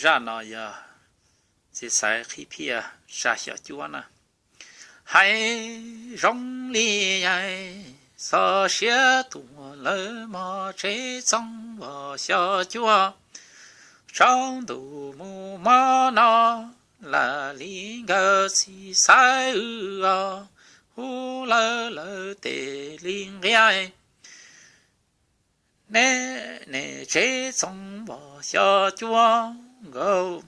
Zaj no yog txiv xaiv qhib phiaj zaj xyov cuab na. Hais zoo li yaim, txog siab tuaj lawm mog tsev txoov vos xyov cuab. Tsaus ntuj mus hmo no, lam li nkawd txiv xaiv wb os, hu lawv lawv tes li nqia. Neb, neb tsev txoov vos xyov cuab, nkaus,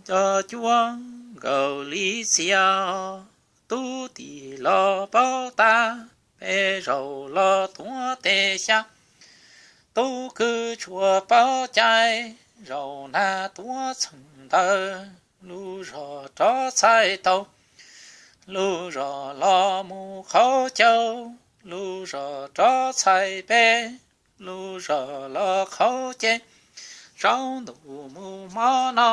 xyov cuab nkaus li txias. Tub tim los paub tab, peb zaug los tuav tes xya. Tub kwv tsuas paub cai, zaum nag tuav txheej ntawd. Lub zos rov txhais tau, lub zos los mus qhov caug. Lub zos rov txhais peb, lub zos los qhov ceg. Tsaus ntuj mus hmo no,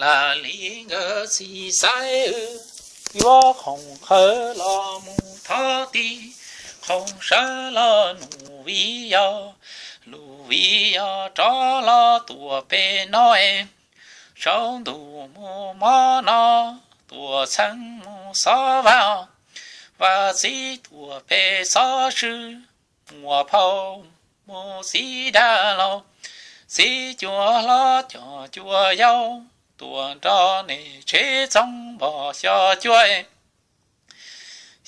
lam li nkawd txiv xaiv wb, yuav khoom qhawv los mus thov ti. Khoom sawv los nus viv yos, nus viv yos rov los tuam peb no es. Tsaus ntuj mus hmo no, tuam txheeb mus xov vaj, vaj txiv tuam peb xov swb. Muas phauj mus txiv dab laug, txiv cuab hlob coj cuab yau, tuam nrog neb tsev txoov vos xyov cuab.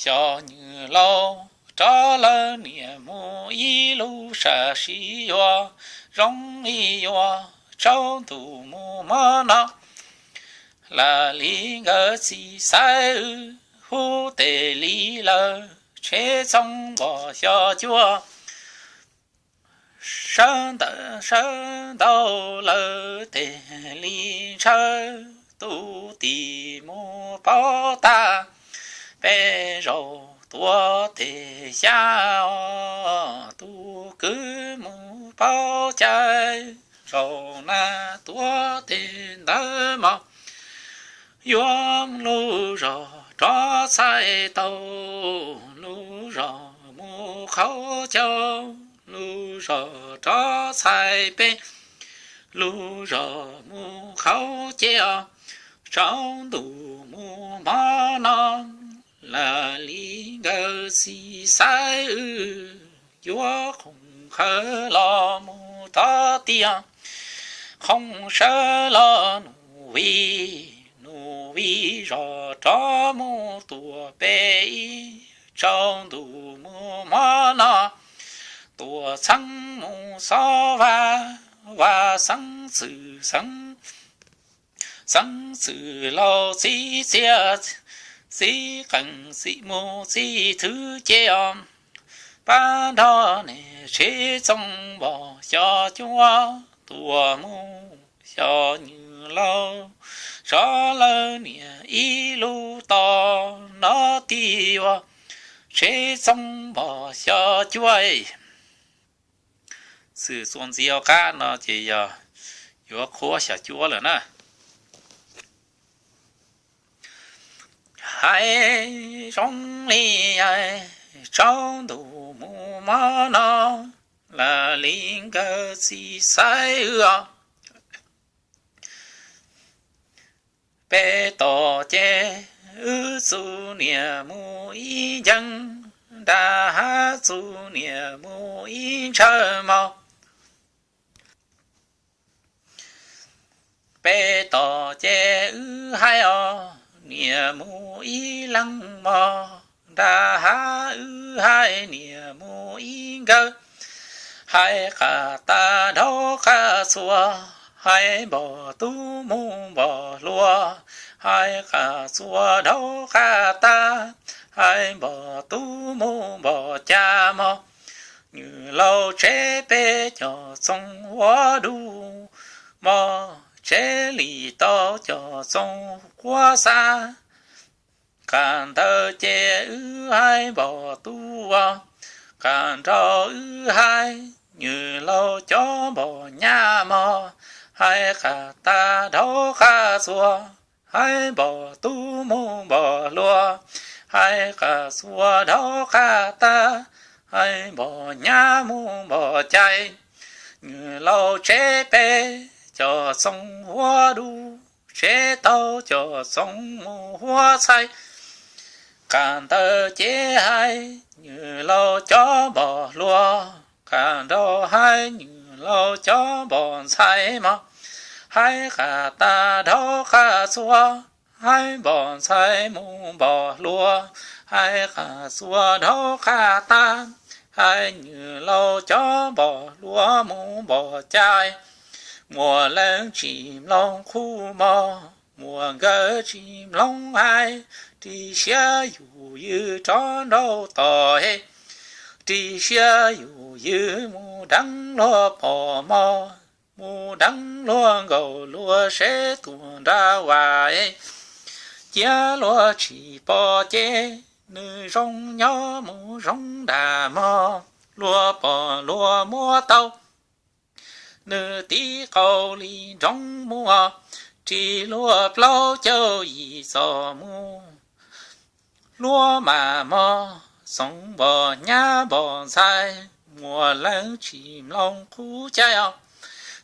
Xyov nws laus rov lawv niam mus ib lub sam sim yuav, zoo li yuav. Tsaus ntuj mus hmo no, lam li nkawd txiv xaiv wb, hu tes li lawv tsev txoov vos xyov cuab. Sawv ntawm, sawv ntau lawv tes li ntshaw. Tub tim mus paub tab, peb zaug tuav tes xya. Tub kwv mus paub cai, zaum nag tuav tes ntawd mog. Yuav lub zos rov txhais tau, lub zos mus qhov caug. Lub zos rov txhais peb, lub zos mus qhov ceg os. Tsaus ntuj mus hmo no, lam li nkawd txiv xaiv wb, yuav khoom qhawv los mus thov tiag. Khoom sawv los nus viv, nus viv zos rov mus tuam peb ib. Tsaus ntuj mus hmo no, tuam txheeb mus xov vaj, vaj xeeb txwm xeeb, xeeb txwm laus txiv txiaj, txiv qeej txiv mus txiv thwv ceg os. Pab nrog neb tsev txoov vos xyov cuab, tuam mus xyov nws laus, tso lawv niam ib lub tos no ti yuav tsev txoov vos xyov cuab. Txwm txuas ntxiv qab no ces yog yuav qhuab xyov cuab lawm na. Hais zoo li hais, tsaus ntuj mus hmo no, lam li nkawd txiv xaiv wb os. Peb tom ces wb txuj niam mus ib nceeg, nram hav txuj niam mus ib ntshaw mog. Peb tom ces wb hais os, niam mus ib leeg mog, nram hav wb hais niam mus ib nkawg. Hais qas tas dhau qas txuas, hais npog tub mus npog hluas, hais qas txuas dhau qas tas, hais npog tub mus npog cas mog. Nws laus tsev peb cov txoov ua dub mog, tsev li tau cov txoov quab xab. Qas ntawd ces wb hais npog tub, qas nraud wb hais nws laus cov npog nyab mog. Hais qas tas dhau qas txuas, hais npog tub mus npog hluas, hais qas txuas dhau qas tas, hais npog nyab mus npog cai. Nws laus tsev pem cov txoov huab dub, tsev taug cov txoov mus huab txhais. Qas ntawd ces hais nws laus cov npog hluas, qas nraud hais nws laus cov npog ntxhais mog. Hais qas tas dhau qas txuas, hais npog ntxhais mus npog hluas, hais qas txuas dhau qas tas, hais nws laus cov npog hluas mus npog cai. Muaj leej tsis mloog qhuv mog, muaj nkawd tsis mloog hais, ris siab yus yws rov nraud tod he. Ris siab yus yws mus deev luag pog mog, mus deev luag nkaus luag seb tuag nrag vas es. Cia luag tsis pom ces nws zoo nyob mus zoo nram mog, luag pom luag muab tau. Nws tiv qau li nroog mus, ris luag plaub caug yim txos mus. Luag mam mog xoov npog nyab npog ntxhais, muaj leej tsis mloog qhuv cai os.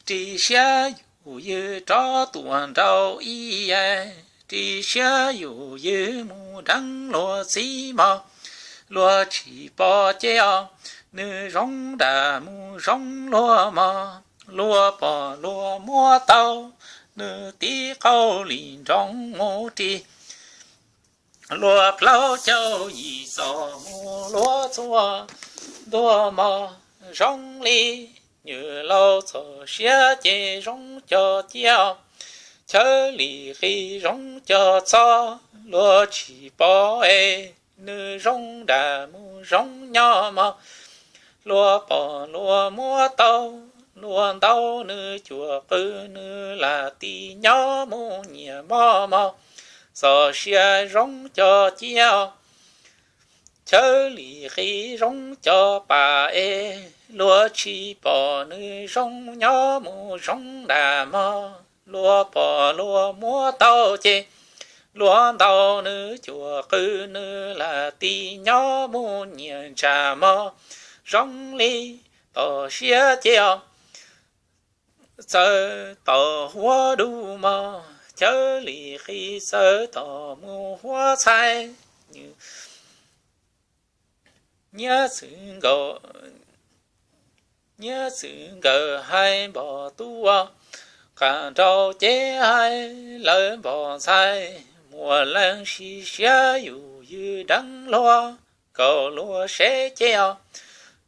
Ris siab yus yws rov tuaj nraud ib yam, ris siab yus yws mus deev luag txiv mog, luag tsis pom ces os. Nws zoo nram mus zoo luag mog, luag pom luag muab tau. Nws tiv qau li nroog mus ris luag plaub caug yim txos mus, luag txhua ntuag mog zoo li. Nws laus txog siab ces zoo cog cia, chawb li qis zoo cog txog, luag tsis pom es. Nws zoo nram mus zoo nyob mog, luag pom luag muab tau. Luag ntaus nws cuam qw, nws lam ti nyob mus nyias mog mog, txog siab zoo cog cia. Chawb li qis zoo cog pas es, luag tsis pom nws zoo nyob mus zoo nram mog, luag pom luag muab tau ces. Luag ntaus nws cuam qw, nws lam ti nyob mus nyias ntsag mog, zoo li txog siab ces os. Txawm tom huab dub mog, chawb li qis txawm tom mus huab txhais. Nyiaj txwv nkaus, nyiaj txwv nkawd hais npog tub, qas nraud ces hais lawv npog ntxhais. Muaj leej sim siab yus yws deev luag, kaus luag seb ces os,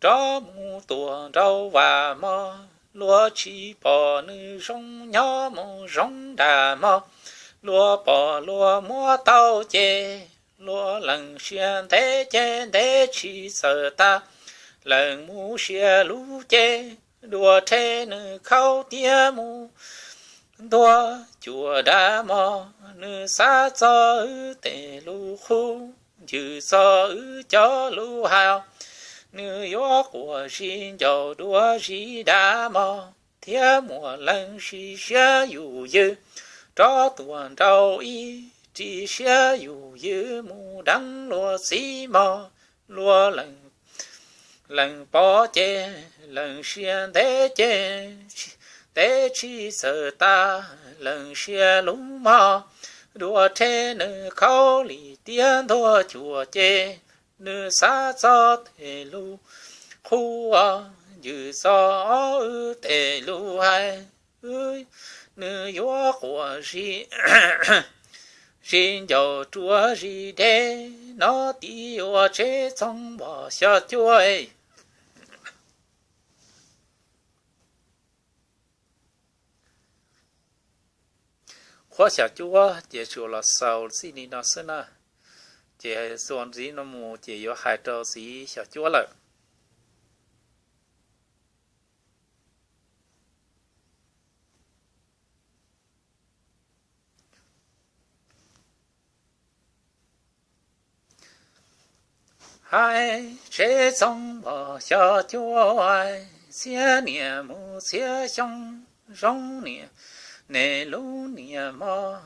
rov mus tuaj nraud vas mog, luag tsis pom nws zoo nyob mus zoo nram mog, luag pom luag muab tau ces. Luag lees siab ntev ces ntev tsis txawm tas, lees mus siav lub ces, dua rhe nws khaub tiag mus ntuag cuam dav mog. Nws xav txog wb tej lus qhuab, ncwm txog wb cov lus hais, nws yuav quas zis ncaus dua zis dav mog. Thiab muaj leej sim siab yus yws rov tuaj nraud ib, ris siab yus yws mus deev luag txiv mog. Luag lees pom ces lees siab ntev ces, ntev tsis txawm tas, lees siav lub mog, dua rhe nws khaub lim tiab ntuag cuam ces. Nws xav txog tej lus qhuab, ncwm txog ob wb tej lus hais, nws yuav quas zis, zis ncaus rua zis deb, nov tib ua tsev txoov npog xyom cuab. Qhuab xyom cuab ces tsuas los xaus txij li no xwb na. Ces txuas ntxiv no mus ces yuav hais rau txiv xyom cuab lawm. Hais tsev txoov npog xyom cuab, txhiab niam mus txhiab xyoo, zoo niam, nej lub niam mog,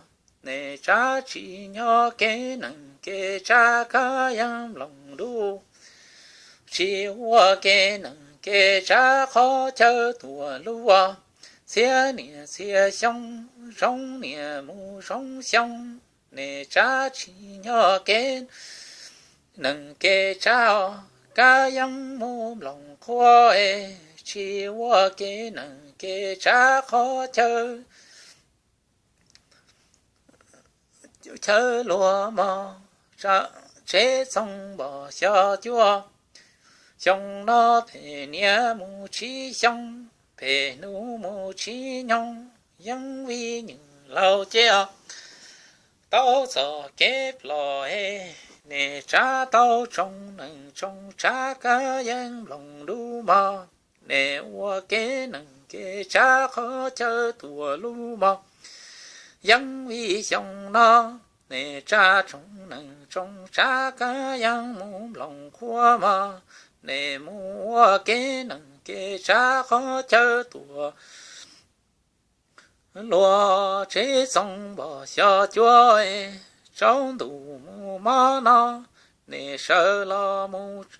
nej tsab tsis nyob kev neeg kev tsab kab yeej nploos dub, tsis ua kev neeg kev tsab qhov chaw tuaj luaj, txhiab niaj txhiaj xyoo, zoo niaj mus zoo xyoo, nej tsab tsis nyob kev neeg kev tsab, kab yeej mus nplooj qhuav es tsis ua kev neeg kev tsab qhov chaw chaw luag mog. Tsev Txoov Npos Xyos Cuab, xyoo no phem niaj mus tsib xyoo, phem hnub mus tsib nyoog, yeej vim nws laus ces tau txoj kev ploj es, nej tsab tau tsoo neeg tsoo tsab kab yeej nplooj dub mog, nej ua kev neeg kev tsab qhov chaw tuaj luaj mog. Yeej vim xyoo no, nej tsab tsoo neeg tsoo tsab kab yeej mus nplooj qhuav mog, nej mus ua kev neeg kev tsab qhov chaw tuaj luaj. Tsev Txoov Npos Xyos Cuab, tsaus ntuj mus hmo no, nej sawv los mus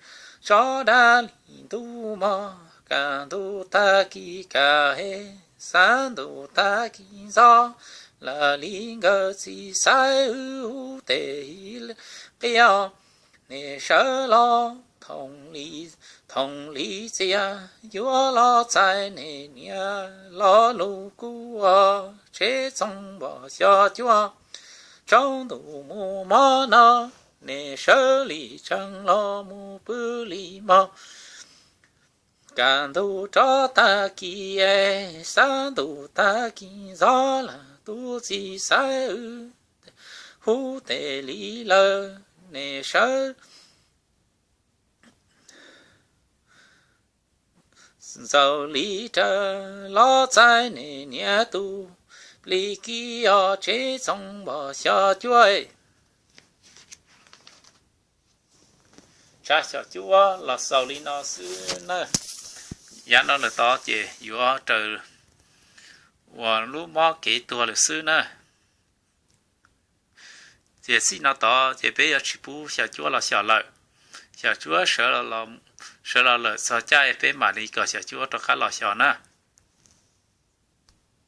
tso dab li ntuj mog, kaj ntug tag kis kaj he, xav ntuj tag kis ntxov, lawv li nkawd txiv xaiv wb hu tes ib qia, nej sawv los thoom li txias yuav los txais nej niam los lus kuj. Tsev Txoov Npos Xyos Cuab, tsaus ntuj mus hmo no, nej sawv li tsees los mus pw li mog, kaj ntug rov tag kis, xav ntuj tag kis ntxov, lawv tus txiv xaiv wb hu tes li lawm, nej sawv ntxaus li raws los txais nej niam tus plig kis os. Tsev Txoov Npos Xyos Cuab, tsab xyos cuab los xaus li no xwb na. Yav no lawm tod ces yuav raws uas lub mob kev tuag lawm xwb na. Ces txij no tod ces peb yuav tsis pub xyos cuab los xyos lawm. Xyos cuab sawv los lawm txog caij peb mam li kom xyos cuab rov qab los xyos na.